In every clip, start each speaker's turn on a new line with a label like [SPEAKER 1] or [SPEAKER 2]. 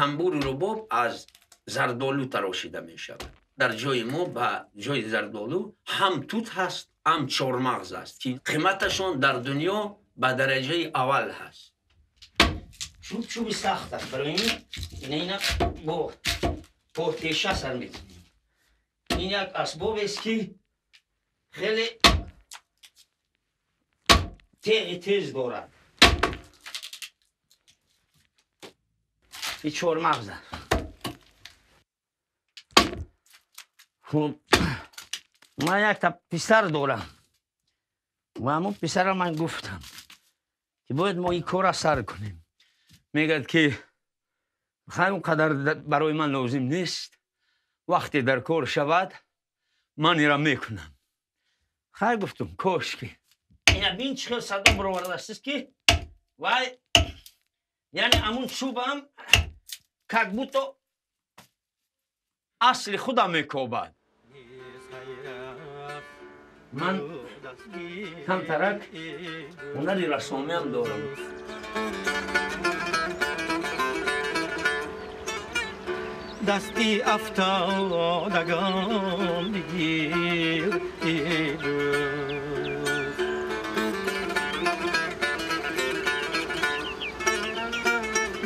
[SPEAKER 1] Тамбури рубоб аз зардолу тарошида мешавад. Дар ҷои мо ба ҷои зардолу ҳам тут ҳаст, ҳам чормағз аст, ки қиматашон дар дунё ба дараҷаи аввал ҳаст. Чӯб чӯби сахт аст, барои ин ина бо потеша сар мекунем. Ин як асбобест, ки хеле теғи тез дорад. Ин чормағз аст. Хуб, ман якта писар дорам ва ҳамон писара ман гуфтам, ки бояд мо ин корра сар кунем. Мегӯяд, ки хай, он қадар барои ман лозим нест, вақте дар кор шавад, ман ира мекунам. Хай, гуфтум, кош ки ина бин, чӣ хел садо баровардаастист, ки вай яъне ҳамун чӯбам как будто асли худам мекобад. Ман камтарак ҳунари рассомиам дорам.
[SPEAKER 2] Дасти афтодагон бигир, эй дӯст,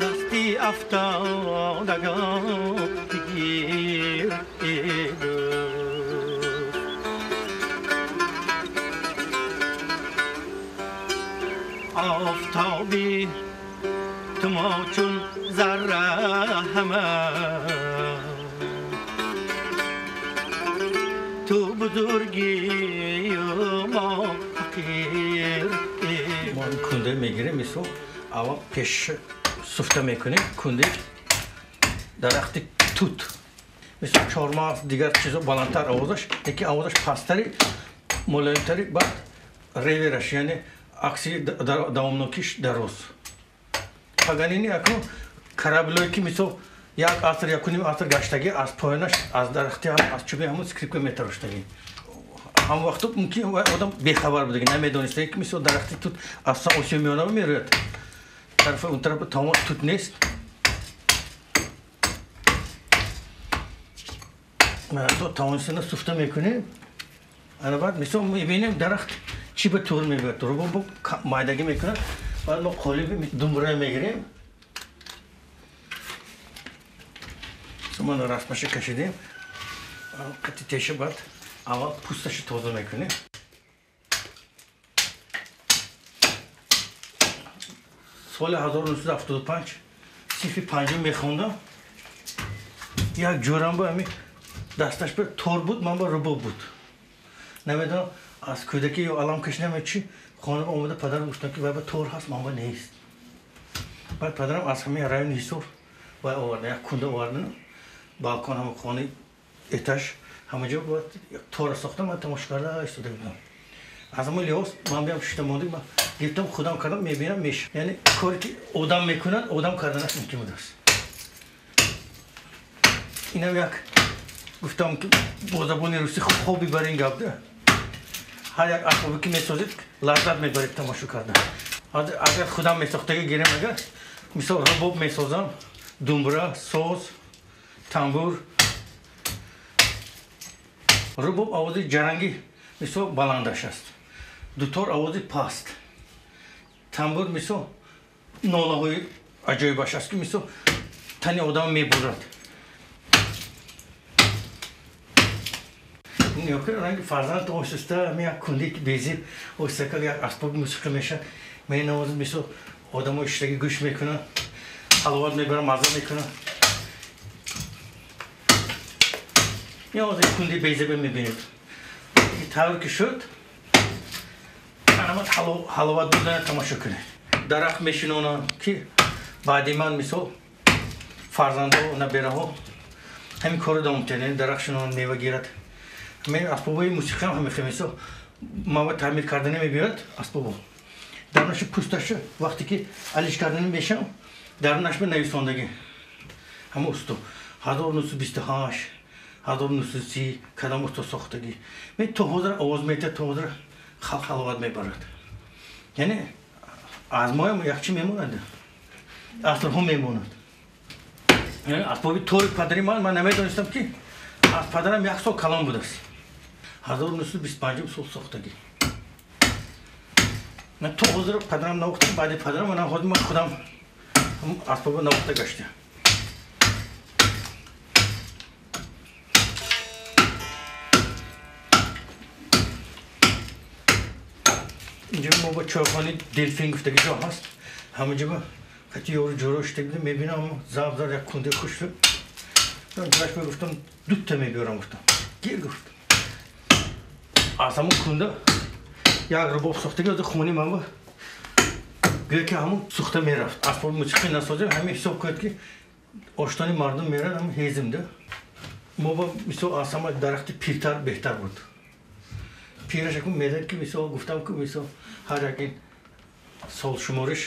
[SPEAKER 2] дасти афтодагон бигир, эй дӯст. Офтоби ту мо чун зарра ҳама, ту бузургию мо фақир.
[SPEAKER 3] Мо кунда мегирем, мисол, аввал пеш суфта мекунем кундаи дарахти тут. Мисол, чормағз, дигар чизо баландтар овозаш, яке овозаш пасттари, мулоимтари, баъд ревераш, яъне акси давомнокиш дароз. Паганини акнун кораблое, ки мисол як аср, якуним аср гаштагӣ, аз поёнаш аз дарахти, аз чӯби ҳамун скрипка метароштагӣ. Ҳам вақто мумкин одам бехабар будаги, намедонистаги, ки мисол дарахти тут аз Осиёи Миёна мерӯяд, тарафи он тараф тамом тут нест. Тавонистана суфта мекунем. Ана баъд мисол мебинем, дарахт чӣ ба тур мебиёд, рубоб майдагӣ мекунад. Баъд мо қолиби думбура мегирем. Мана, расмаша кашидем қати теша. Баъд аввал пӯсташа тоза мекунем. Соли 1975 синфи панҷум мехондам. Як ҷӯрам ба ҳами дасташ ба тор буд, ман ба рубоб буд. Намедонам, аз кӯдакӣ ё алам кашидам, чи хона омада падарам гуфтам, ки вай ба тор ҳаст, ман ба нест. Баъд падарам аз ҳамаи райони Ҳисор вай оварда, як кунда овардан, балкон, ҳама хонаи этаж, ҳама ҷо бояд тора сохтам. Ман тамошо карда истода будам. Аз ҳамон лиҳоз ман биям шишта мондем, ман гирифтам, худам кардам, мебинам, меша. Яъне коре ки одам мекунад, одам карданаш мумкин будааст. Инам як, гуфтам, ки бо забони русӣ хобби бар ин гап да. Ҳар як асбобе ки месозед, лаззат мебаред тамошо кардан. Агар худам месохтагӣ гирем, агар мисол рубоб месозам, думбра, соз, тамбур. Рубоб овози ҷарангӣ, мисол, баландаш аст, дутор овози паст, тамбур мисол нолаҳои аҷоибаш аст, ки мисол тани одам мебурад. Ранги фарзанд оҳиста як кунди ки безиб оҳиста як асбоби мусиқӣ мешавад, менавозад, мисол одамо иштагӣ гӯш мекунанд, ҳаловат мебаранд, мазза мекунанд. Ин овози кунди безебе мебинед, тавр ки шуд, анамад ҳаловат бурдана тамошо кунед. Дарахт мешинонам, ки баъди ман мисол фарзандҳо, набераҳо ҳамин корро давом диҳанд, дарахт шинонанд, мева гирад. Ҳамин асбобҳои мусиқиам ҳамин мисол мава таъмир кардани мебиёд асбобо, дарунашу пӯсташу вақте ки алиш кардани мешавам, дарунаш ба нависондагӣ ҳама усто 1928, 1930 кадом усто сохтагӣ. Мен то ҳозир овоз метиҳад, то ҳозир халқ ҳаловат мебарад. Яъне аз моям якчи мемонад, асрҳо мемонад. Асбоби тори падари ман намедонистам ки аз падарам як сол калон будааст. 1925 сол сохтагӣ. Ман то ҳозир падарам навохтам, баъди падарам манам ҳозир ман худам асбоба навохта гаштам. Инҷо мо ба чойхонаи Делфин гуфтагӣ ҷо ҳаст. Ҳамаҷо ба хати ёру ҷӯро шуда будем, мебинам заб зад як кундаи хуш шуд. Ҷояш мегуфтам дута мебиёрам гуфтам. Гир гуфт. Аз ҳамон кунда як рубоб сохтагӣ аз хони ман ба гӯё ки ҳамон сӯхта мерафт. Асбоби мусиқӣ насозем, ҳамин ҳисоб кунед ки оштони мардум мерад, ҳамон ҳезимда. Мо ба мисол аз ҳама дарахти пиртар беҳтар буд. Пираш акун медад ки мисол гуфтам ки мисол ҳар як ин солшумориш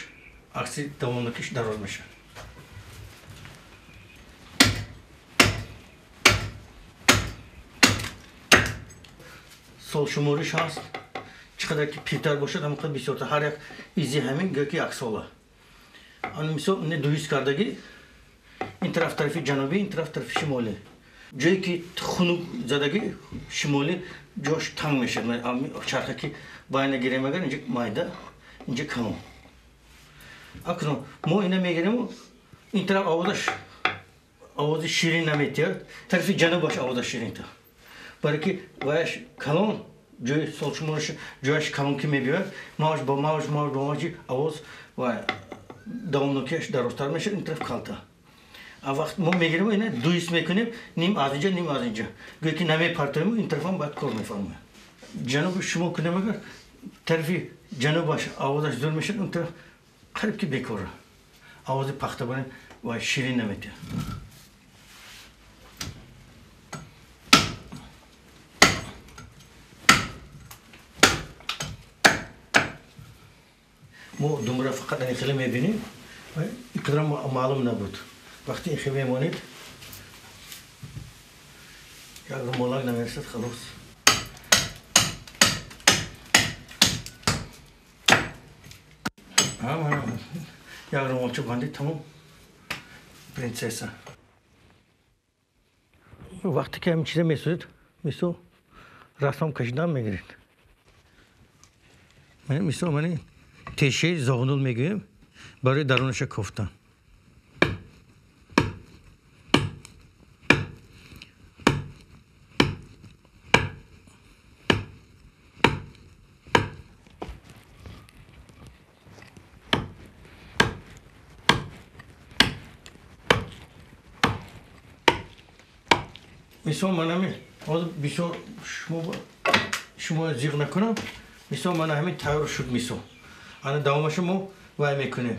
[SPEAKER 3] акси давомнокиш дароз мешавад. Солшумориш ҳаст, чӣ қадар ки пиртар бошад, ҳамон қадар бисёртар. Ҳар як изи ҳамин гӯё ки як сола. Ана мисол не дуҳис кардагӣ, ин тараф тарафи ҷанубӣ, ин тараф тарафи шимолӣ. Ҷое ки хунук задагӣ шимолӣ ҷош танг мешавад. Чарха ки байна гирем агар инҷа майда, инҷа камон. Акнун мо ина мегирему ин тараф овозаш овози ширин наметиҳад, тарафи ҷанубаш овозаш ширинтар. Барои ки ваяш калон, ҷои солшумораш ҷояш калон ки мебиёяд, мавҷ ба мавҷ, мавҷ ба мавҷи овоз ва давомнокиаш дарозтар мешавад, ин тараф калта. А вақт мо мегирем ина дуист мекунем, ним аз инҷа, ним аз инҷа. Гӯё ки намепартоем, ин тарафам баъд кор мефармояд. Ҷануби шумо кунем агар тарафи ҷанубаш овозаш зур мешавад, он тараф қариб ки бекора. Овози пахтабонӣ ва ширин наметиҳад. Мо думра фақат ани хеле мебинем, ин қадар маълум набуд. Вақти ин хеле мемонед, як румолак намерасад, халос. Як румолча бандид, тамом. Принцесса. Вақте ки ҳамин чиза месозед, мисол расмам кашидан мегиред. Мисол мани тешаи зоғнул мегӯем барои дарунаша кофтан. Мисол ман ҳамин ҳозир бисёр шумо зиқ накунам, мисол ман ҳамин тайёр шуд мисол. Ана давомаша мо вай мекунем,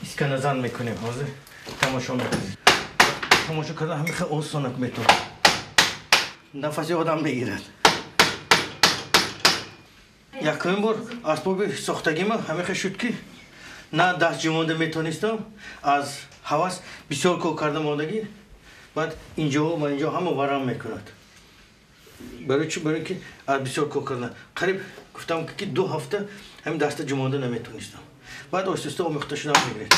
[SPEAKER 3] исканазан мекунем, ҳозир тамошо мекунем. Тамошо кардан ҳамин хел осонак метавонад. Нафаси одам мегирад. Якумин бор асбоби сохтагима ҳамин хел шуд ки на даст ҷумонда метавонистам, аз ҳавас бисёр кор карда мондагӣ, баъд инҷо ва инҷо ҳама варам мекунад. Барои чӣ? Барои ки аз бисёр кор кардан. Қариб гуфтам ки 2 ҳафта ҳамин даста ҷумонда наметавонистам. Баъд оҳиста омӯхта шудам мегиред.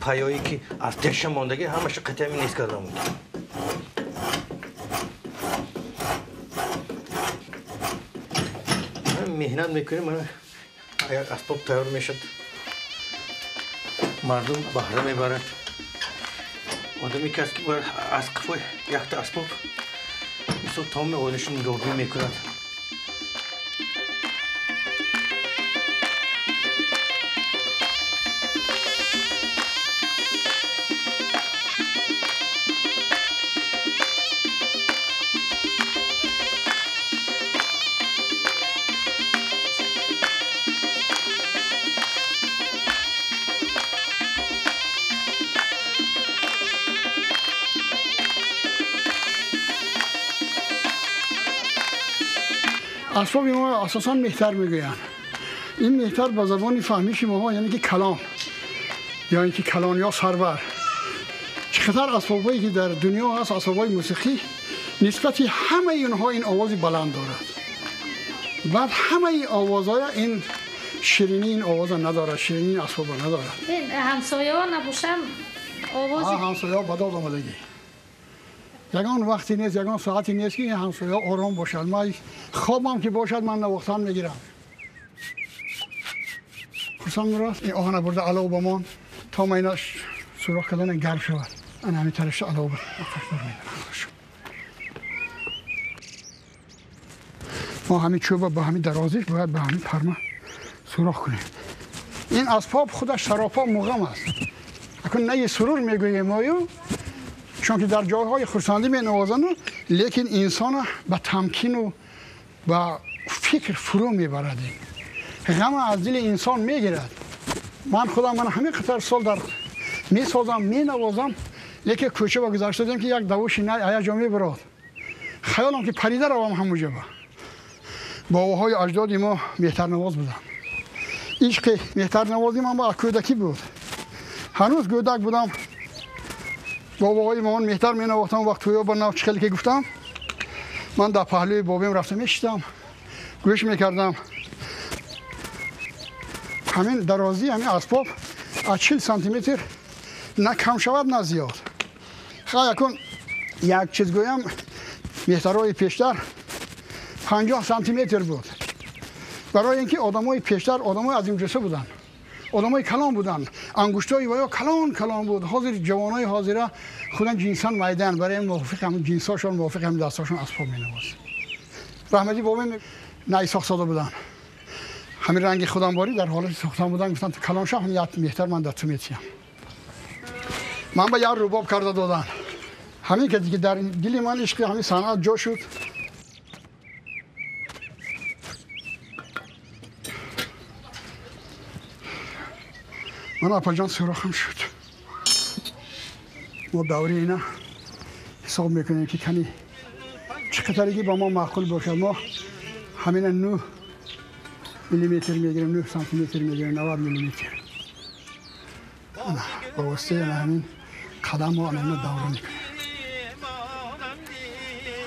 [SPEAKER 3] Паёе ки аз теша мондагӣ ҳамаша қатъи ҳамин нест карда мумкин. Меҳнат мекунем, мана як асбоб тайёр мешавад, мардум баҳра мебарад. Одаме ки аз қафои якта асбоб мисол тамоми оилаашро нигоҳбин мекунад.
[SPEAKER 4] Асбоби мо асосан меҳтар мегӯянд. این مهتر با زبان فهمیش ماها یعنی که کلان، یا اینکه کلان یا سرور. چقدر اسبابایی که در دنیا هست، اسبابای موسیقی، نسبت همه اینها این آواز بلند دارد. بعد همه این آوازهای این شیرینی این آواز ندارد، شیرینی این اسباب ندارد.
[SPEAKER 5] این همسایه ها نباشم آواز
[SPEAKER 4] همسایه ها بداد آمدگی. یگان وقتی نیست، یگان ساعتی نیست که این همسایه آرام باشد. من خوابم که باشد من نواختن میگیرم. خرسان راست این آهن برده علاوه با من تا من اینا سوراخ کردن گرم شود. من همین ترش علاوه بر آتش دار میدارم. ما همین چوب با همین درازش باید به همین پرمه سوراخ کنیم. این اسباب خودش سراپا مغم است. اکنون نه یه سرور میگوییم مایو، چون که در جایهای خرسندی می نوازند، لیکن انسان به تمکین و به فکر فرو میبرد. غم از دل انسان میگیرد. من خودم من همین قطر سال در میسازم مینوازم، لیکن کوچه با گذشته دیدم که یک دوش نه آیا جا میبرد. خیالم که پریده روم همونجا با. باباهای اجداد ما مهترنواز بودن. عشق مهترنوازی من با کودکی بود. هنوز کودک بودم باباهای ما مهتر می نواختم. وقت توی با نو چخلی که گفتم من در پهلوی بابیم رفتم میشتم گوش میکردم. همین درازی همین اسباب از 40 سانتی متر نه کم شود نه زیاد. خیلی کن یک چیز گویم، مهترهای پیشتر 50 سانتی متر بود. برای اینکه آدمای پیشتر آدمای عظیم جثه بودن، آدمای کلان بودن، انگشتای ویا کلان کلان بود. حاضر جوانای حاضره خودن جنسان میدن، برای موافق هم جنساشون موافق هم دستاشون اسباب مینواز. رحمتی بابام نای ساخت ساده بودن، همین رنگ خودم باری در حالت ساختن بودن. گفتن تو کلان شاه هم مهتر من در تو میتیم. من با یار رباب کرده دادن. همین که دیگه در دل من عشق همین صنعت جا شد. من اپا جان سوراخم شد. ما دوری اینا حساب میکنیم که کنی چقدرگی با ما معقول باشه. ما همین 9 میلیمتر میگیریم، 9 سانتی متر میگیریم، 90 میلیمتر. با واسطه همین قدم ما اینا دوره میکنیم.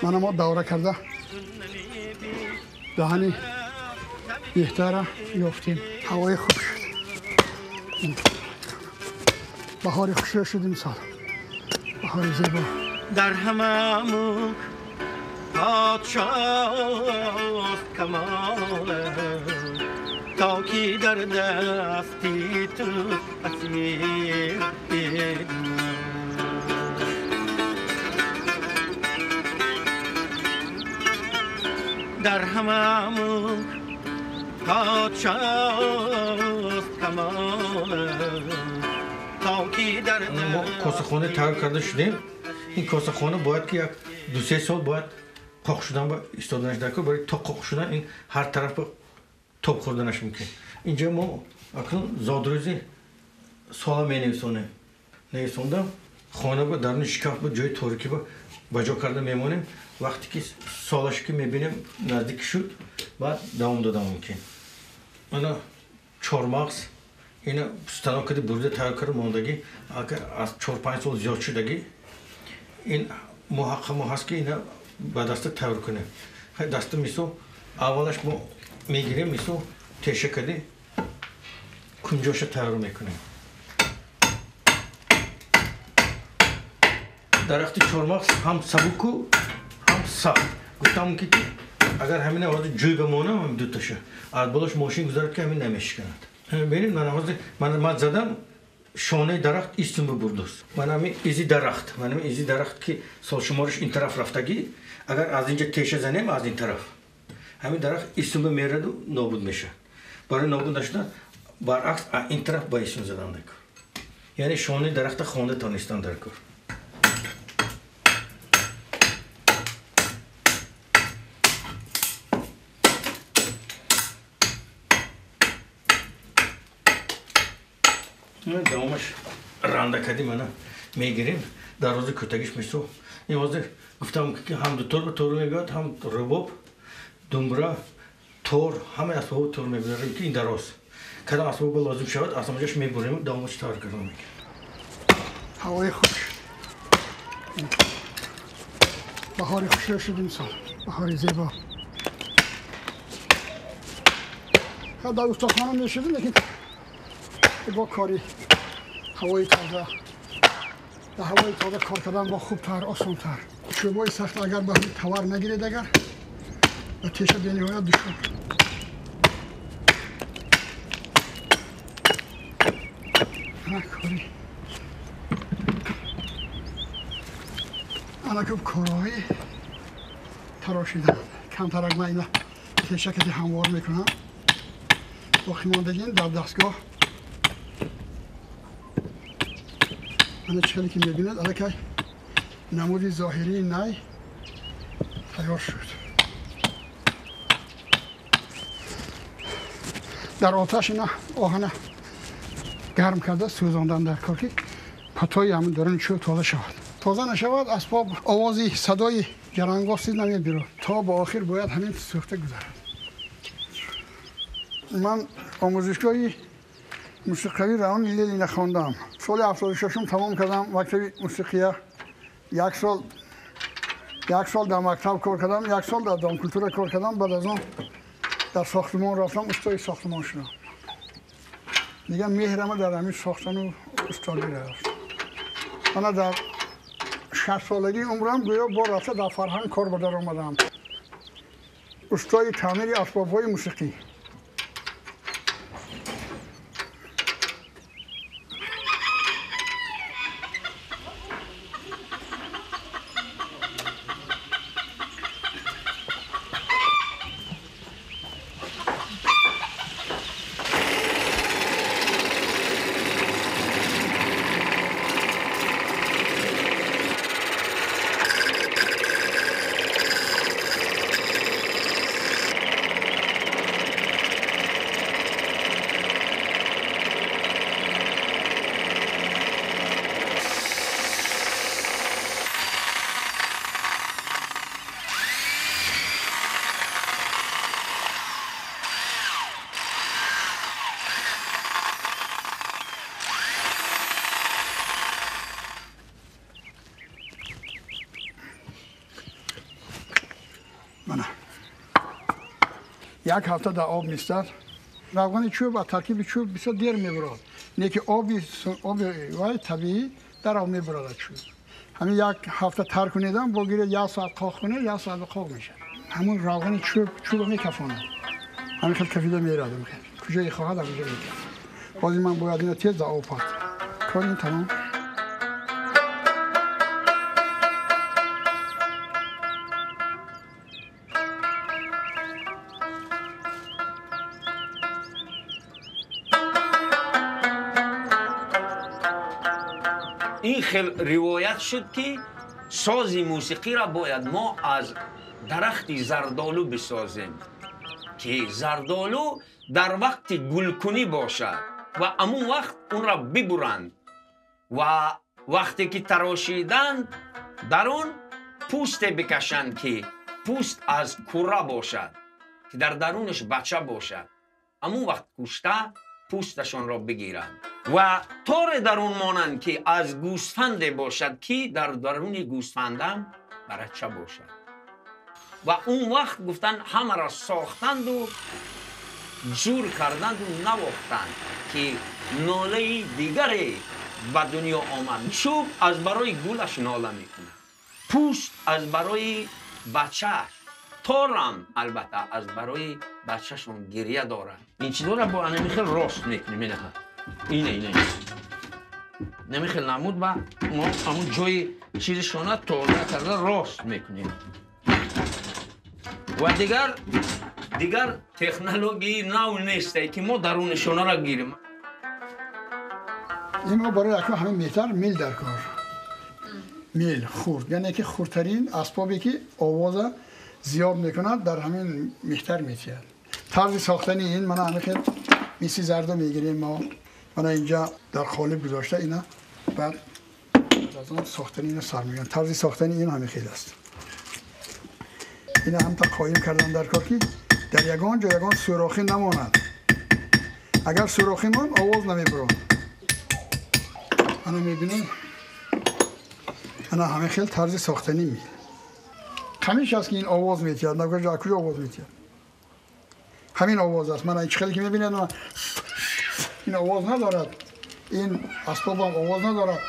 [SPEAKER 4] من ما دوره کرده دهنی بهتره یافتیم. هوای خوب شد، بهار خوش شد امسال، بهار زیبا.
[SPEAKER 2] در همه ملک پادشاست کمال، تا کی در دستی تو اسیر. در همه ملک پادشاست کمال، تا کی در
[SPEAKER 3] ما کاسه تر کرده شدیم. این کاسه خانه باید که یک 2-3 سال باید قاق شدن با ایستادنش در کار. برای تا قاق شدن این هر طرف توپ خوردنش ممکن. اینجا ما اکنون زادروزی سال می نویسونیم. نویسوندم خانه با درون شکاف با جای تاریکی با بجا کرده میمونیم. وقتی که سالش که میبینیم نزدیک شد بعد دوام دادم ممکن. انا چهارمغز اینا ستانو کردی برده تیار کرده ماندگی اگر از 4-5 سال زیاد شدگی این محقق ما هست که اینا با دست تیار کنه. دست میسو اولش ما میگیریم میسو تیشه کردی کنجاش تیار میکنیم. درخت چهارمغز هم سبک هم سخت. گفتم که اگر همین آواز جوی بمانم هم دو تاشه از بالاش ماشین گذارد که همین نمیشکند. ببینید من آواز من زدم شانه درخت ایستون ببردوست. من همین ایزی درخت، من همین ایزی درخت که سال شمارش این طرف رفتگی، اگر از اینجا تیشه زنیم از این طرف همین درخت ایستون به میرد و نابود میشه. برای نابود نشدن برعکس این طرف با ایستون زدن دکار. یعنی شانه درخت خونده تانستان در کار. دوامش رانده کردیم انا میگیریم در روز کتگیش میسو. این واسه گفتم که هم دو تور به تور میبیاد، هم رباب، دمبره، Тор, ҳамаи асбобу тор мебурем ки ин дароз. Кадом асбоб лозим шавад, аз ҳамаҷош мебурем, давомаш тайёр карда мекунем.
[SPEAKER 4] Ҳавои хуш. Баҳори хушрӯ шуд имсол. Баҳори зебо. Дар устохона мешудем, лекин бо кори ҳавои тоза, дар ҳавои тоза кор кардан бо хубтар, осонтар. Чӯбҳои сахт агар ба тавар нагиред, агар ба теша бениҳоят душвор. Кори анакуб корҳои тарошидан камтарак ман ина теша кати ҳамвор мекунам. Боқимондагин дар дастгоҳ ана чӣ ки мебинед, аллакай намуди зоҳирии най тайёр шуд. Дар оташ ина оҳана гарм карда сӯзондан дар кор ки патои ҳамин даруни чӯб тоза шавад. Тоза нашавад, асбоб овози садои ҷарангоз чиз намебирад. То ба охир бояд ҳамин сӯхта гузарад. Ман омӯзишгоҳи мусиқавии Равони Ленина хондам. Соли 76 тамом кардам мактаби мусиқия. Як сол дар мактаб кор кардам, як сол дар домкультура кор кардам. Баъд аз он дар сохтмон рафтам, устои сохтмон шудам. Дигар меҳрама дар ҳамин сохтану устодӣ рафт. Мана дар 60 солагии умрам гӯё бо рафта дар фарҳанг кор ба дар омадам. Устои таъмири асбобҳои мусиқӣ. Як ҳафта дар об меистад. Равғани чӯб аз таркиби чӯб бисёр дер мебурад. Не ки оби вай табиӣ дар об мебурад аз чӯб. Ҳамин як ҳафта тар кунедам, бо гиред як соат қоқ кунед, як соат қоқ мешавад. Ҳамун равғани чӯб чӯбро мекафонад. Ҳамин хел кафида мерад. Куҷое хоҳад, ҳамонҷо мекафад. Ҳозир ман бояд ина тез дар об пахт. Кор ин тамом.
[SPEAKER 1] Ин хел ривоят шуд ки сози мусиқиро бояд мо аз дарахти зардолу бисозем, ки зардолу дар вақти гулкунӣ бошад ва ҳамун вақт онро бибуранд ва вақте ки тарошиданд дар он пӯсте бикашанд ки пӯст аз кура бошад, ки дар дарунаш бача бошад. Ҳамун вақт кушта пӯсташонро бигиранд ва торе дар он монанд ки аз гӯсфанде бошад ки дар даруни гӯсфандам барача бошад. Ва он вақт гуфтанд ҳамаро сохтанду ҷур карданду навохтанд ки нолаи дигаре ба дунё омад. Чӯб аз барои гулаш нола мекунад, пӯст аз барои бачааш, торам албатта аз барои бачашон гиря дорад. Ин чизҳоро бо анами хел рост мекунем. Инаха ине ине нами хел намуд ба мо ҳамун ҷои чизшона тоза карда рост мекунем. Ва дигар технологияи нав несте ки мо дарунишонаро гирем.
[SPEAKER 4] Ин мо барои акнун ҳамин метар мил дар кор. Мил хурд, яъне ки хурдтарин асбобе ки овоза зиёд мекунад дар ҳамин меҳтар метиҳад. Тарзи сохтани ин мана ҳамин хел миси зарда мегирем мо. Мана инҷа дар қолиб гузошта ина баъд аз он сохтани ина сар мекунем. Тарзи сохтани ин ҳамин хел аст. Ина ҳамта қоим кардан дар кор ки Дар ягон ҷо ягон сӯрохӣ намонад. Агар сӯрохӣ монд, овоз намебарад. Ана мебинед, ана ҳамин хел тарзи сохтани мил. Қамиш аст ки ин овоз метиҳад, нагӯ куҷо овоз метиҳад. Ҳамин овоз аст. Мана чӣ хеле ки мебинед, ин овоз надорад. Ин асбобам овоз надорад.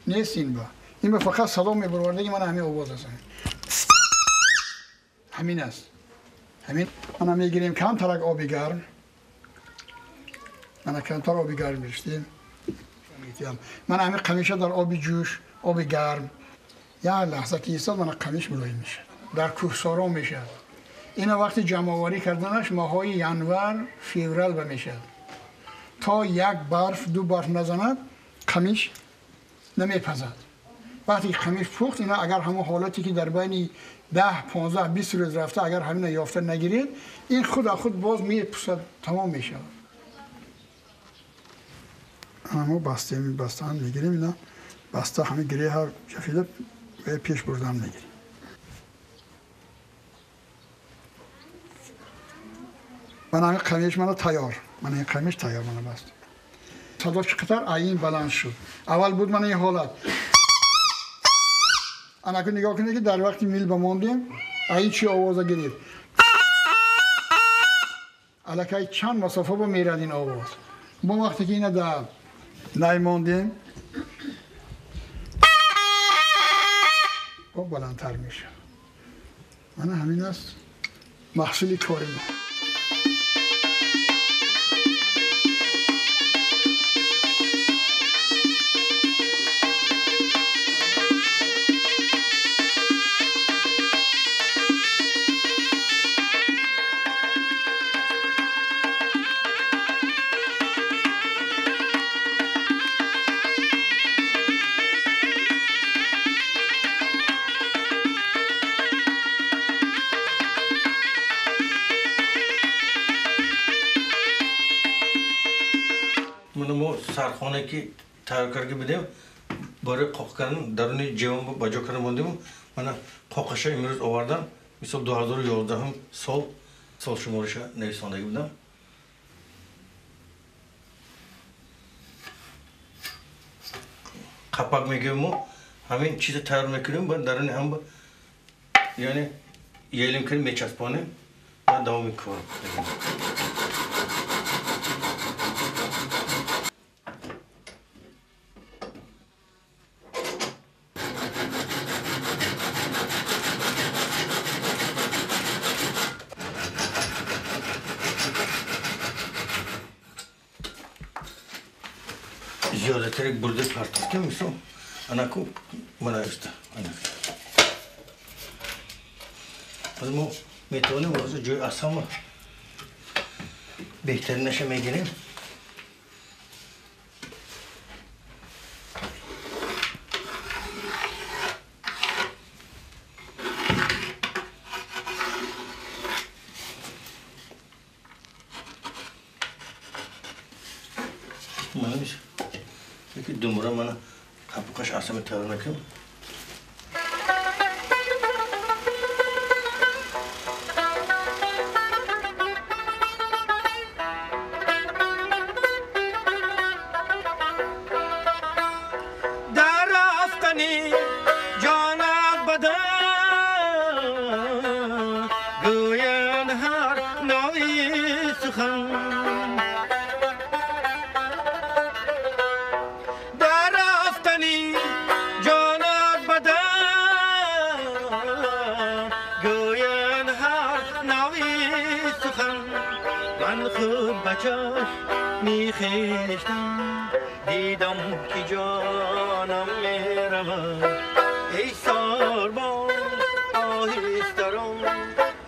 [SPEAKER 4] Нест ин ба. Ин ба фақат садо мебаровардаги мана ҳамин овоз аст. Ҳамин аст. Ҳамин мана мегирем камтарак оби гарм. Мана камтар оби гарм гирифтем. Мана ҳамин қамиша дар оби ҷӯш, оби гарм. Як лаҳза ки истод, мана қамиш мулоим мешавад. Дар кӯҳсоро мешавад. Ина вақти ҷамъоварӣ карданаш моҳҳои январ, феврал ба мешавад. То як барф, ду барф назанад, қамиш намепазад. Вақте ки қамиш пухт, ина агар ҳамон ҳолате ки дар байни 10, 15, 20 рӯз рафта, агар ҳамина ёфта нагиред, ин худ аз худ боз мепусад, тамом мешавад. Мо бастем, бастаам мегирем, ина баста ҳамин гиреҳа ҷафида пеш бурдаам мегирем. Мана ҳамин қамиш мана тайёр. Мана ин қамиш тайёр мана баст. Садо чӣ қадар айн баланд шуд. Аввал буд мана ин ҳолат. Анаку нигоҳ кунед ки дар вақти мил ба мондем, айн чӣ овоза гирифт. Аллакай чанд масофа ба мерад ин овоз. Мо вақте ки ина дар най мондем, бо баландтар мешавад. Мана ҳамин аст маҳсули кори мо.
[SPEAKER 3] Сархона ки тайёр карда будем, барои қоқ кардан даруни ҷевон ба ҷо карда мондем. Мана қоқаша имрӯз овардам. Мисол 2011 сол солшумориша нависондагӣ будам. Қапак мегӯем мо, ҳамин чиза тайёр мекунем, баъд даруни ҳам яъне елим кунем, мечаспонем ва давом мекунем. Зиёдатарик бурда партофтем, мисол анаку мана иста. Аз мо метавонем ҳозир ҷои аз ҳама беҳтаринаша мегирем. Мана мисол яки думбура мана қапуқаш асами тайёр мекунем.
[SPEAKER 2] Дар рафтани ҷонат бада гӯянд ҳар навъи сухан. میخیشتم دیدم که جانم میرود. ای ساربان آهسته رو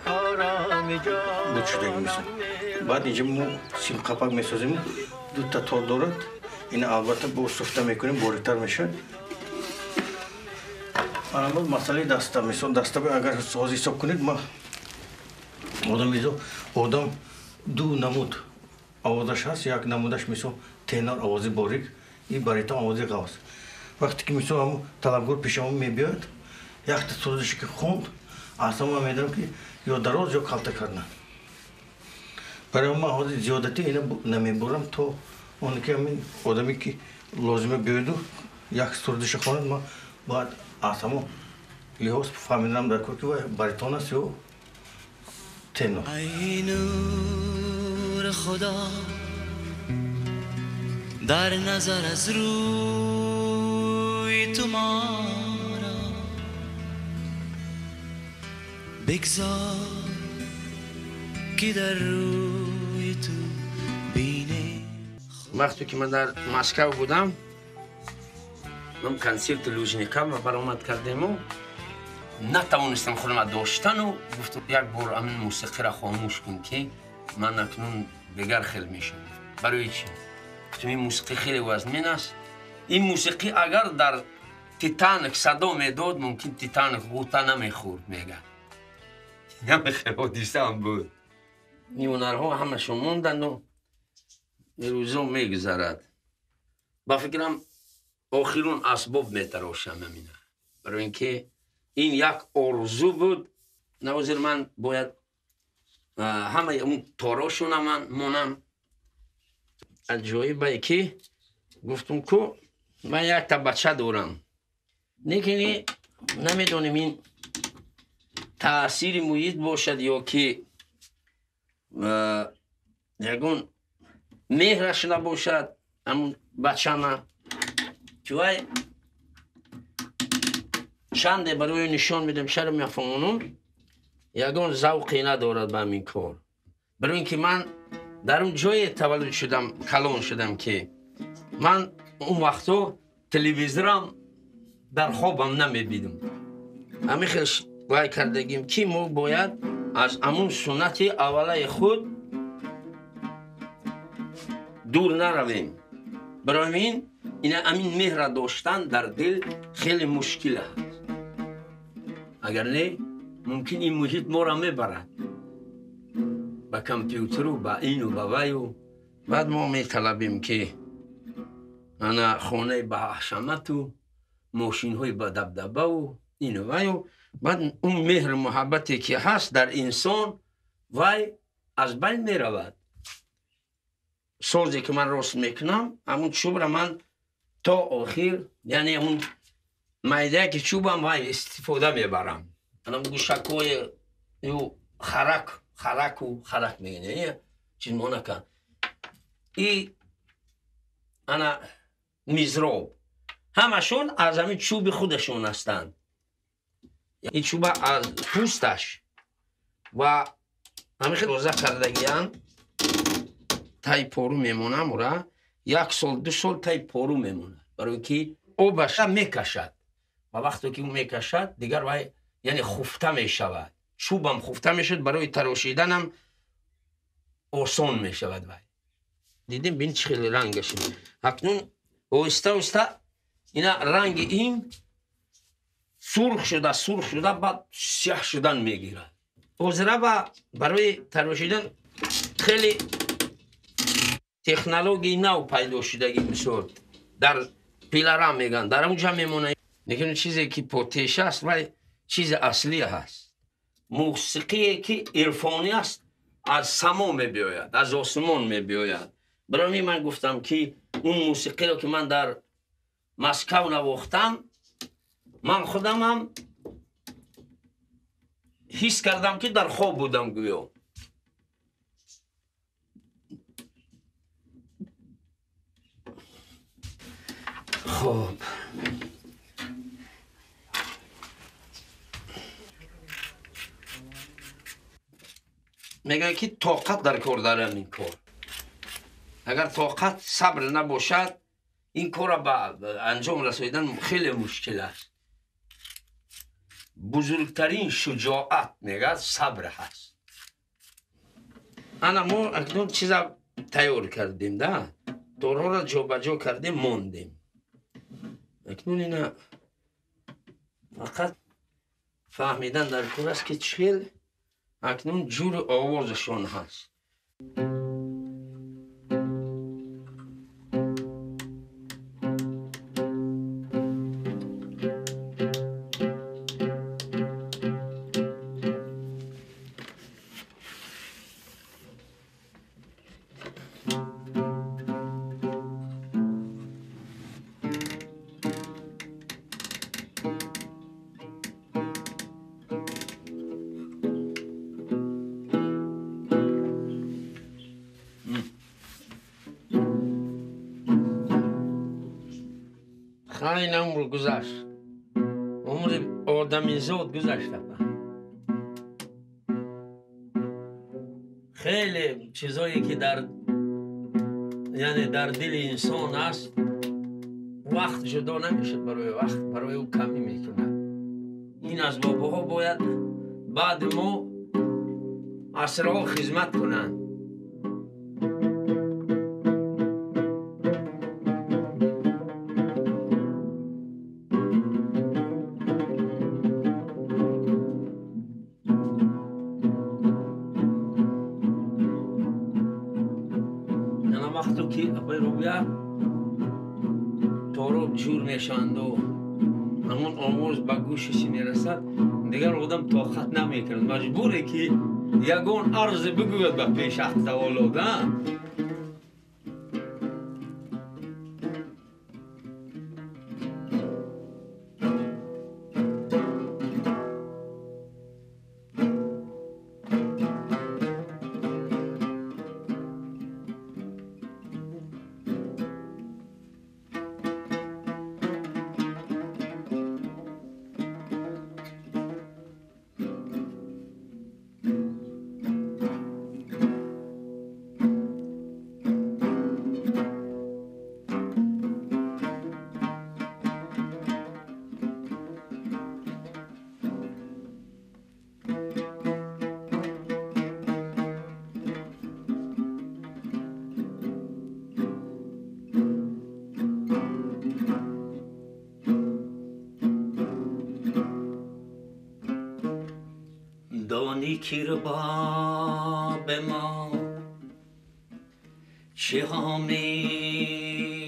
[SPEAKER 2] کارم جانم.
[SPEAKER 3] Баъд инҷа мо симқапак месозем, дута тор дорад. Ина албатта бо суфта мекунем, бориктар мешавад. Ана боз масъалаи даста. Мисол даста агар соз ҳисоб кунед, ма одам одам ду намуд овозаш ҳаст. Як намудаш мисол тенор овози борик и баритон овози ғавз. Вақте ки мисол ҳамун талабгор пешамон мебиёяд, якта созише ки хонд, Аслан ман медонам ки ё дароз ё калта кардан. Барои ман ҳозир зиёдатӣ ина намебурам то он ки ҳамин одаме ки лозима биёяду як сурудиша хонад, ман бояд аз ҳамон лиҳоз фаҳмиданам дар кор ки вай баритон аст ё тенор.
[SPEAKER 6] Ай нур худо дар назар аз рӯи ту маро бигзор ки дар рӯи ту бине.
[SPEAKER 1] Вақте ки ман дар Москва будам, ман консерти Лужникова баромад кардему, натавонистам худам доштану гуфтам як бор ҳамин мусиқиро хомӯш кун ки ман акнун дигар хел мешавам. Барои чӣ? Гуфтам ин мусиқӣ хеле вазмин аст. Ин мусиқӣ агар дар Титаник садо медод, мумкин Титаник ғӯта намехӯрд, мегӯяд. Ҳамин ҳодиса ҳам буд. Ин ҳунарҳо ҳамашон монданду рӯзо мегузарад. Ба фикрам охирон асбоб метарошам ҳамина. Барои ин ки ин як орзу буд. Навозир ман бояд ҳамаи он торошона ман монам. Аҷоибе ки гуфтум ку ман якта бача дорам. Лекин намедонем ин таъсири муҳит бошад ё ки ягон меҳраш набошад ҳамун бачама. Ки вай чанде барои нишон медам, чаро мефаҳмонам, ягон завқе надорад ба ҳамин кор. Барои ин ки ман дар он ҷое таваллуд шудам, калон шудам ки ман он вақто телевизорам дар хобам намебидам. Ҳамин хел вай кардагим ки мо бояд аз ҳамун суннати аввалаи худ дур наравем. Барои ин ина ҳамин меҳра доштан дар дил хеле мушкил аст. Агар не, мумкин ин муҳит моро мебарад ба компютеру, ба ину, ба ваю. Баъд мо металабем ки ана хонаи ба ҳашамату, мошинҳои ба дабдабаву ину ваю. Баъд он меҳру муҳаббате ки ҳаст дар инсон, вай аз байн меравад. Созе ки ман рост мекунам, ҳамун чӯбра ман то охир, яъне ҳамун майдае ки чӯбам вай истифода мебарам. Анам гӯшакҳои ю харак, хараку харак мегӯянд, чиз монака. И ана мизроб ҳамашон аз ҳамин чӯби худашон ҳастанд. Ин чӯба аз пӯсташ ва ҳамин хел тоза кардагианд. Тай пору мемонам ура, як сол, ду сол тай пору мемонад. Барои ки обаша мекашад ва вақте ки ӯ мекашад, дигар вай яъне хуфта мешавад. Чӯбам хуфта мешавад, барои тарошиданам осон мешавад вай. Дидем бин чӣ хеле рангаш. Акнун оҳиста оҳиста ина ранги ин сурх шуда, сурх шуда, баъд сиёҳ шудан мегирад. Ҳозира барои тарошидан хеле технологияи нав пайдо шудагӣ, мисол дар пилара мегӯянд, дар онҷа мемонад. Лекин чизе ки потеша аст, вай чизи аслӣ ҳаст. Мусиқие ки ирфонӣ аст, аз само мебиёяд, аз осмон мебиёяд. Барои ин ман гуфтам ки он мусиқиро ки ман дар Москав навохтам, ман худамам ҳис кардам ки дар хоб будам гӯё. Хоб. Мегӯяд ки тоқат дар кор дар ҳамин кор. Агар тоқат, сабр набошад, ин корро ба анҷом расонидан хеле мушкил аст. Бузургтарин шуҷоат, мегӯяд, сабр ҳаст. Ана мо акнун чиза тайёр кардем, да? Торҳоро ҷобаҷо кардем, мондем. Акнун ина фақат фаҳмидан дар кор аст ки чӣ акнун ҷури овозашон ҳаст. Айн умр гузашт. Умри одамизод гузашт. Хеле чизое ки дар яъне дар дили инсон аст, вақт ҷудо намешуд барои вақт, барои ӯ камӣ мекунад. Ин асбобҳо бояд баъди мо асрҳо хизмат кунанд. Вақто ки апай Рубия тороб ҷур мешаванду ҳамон овоз ба гӯшиши мерасад, дигар одам тоқат намекунад. Маҷбуре ки ягон арзе бигӯяд ба пеш Ҳақ таоло, да? دانی که رباب ما چه ها می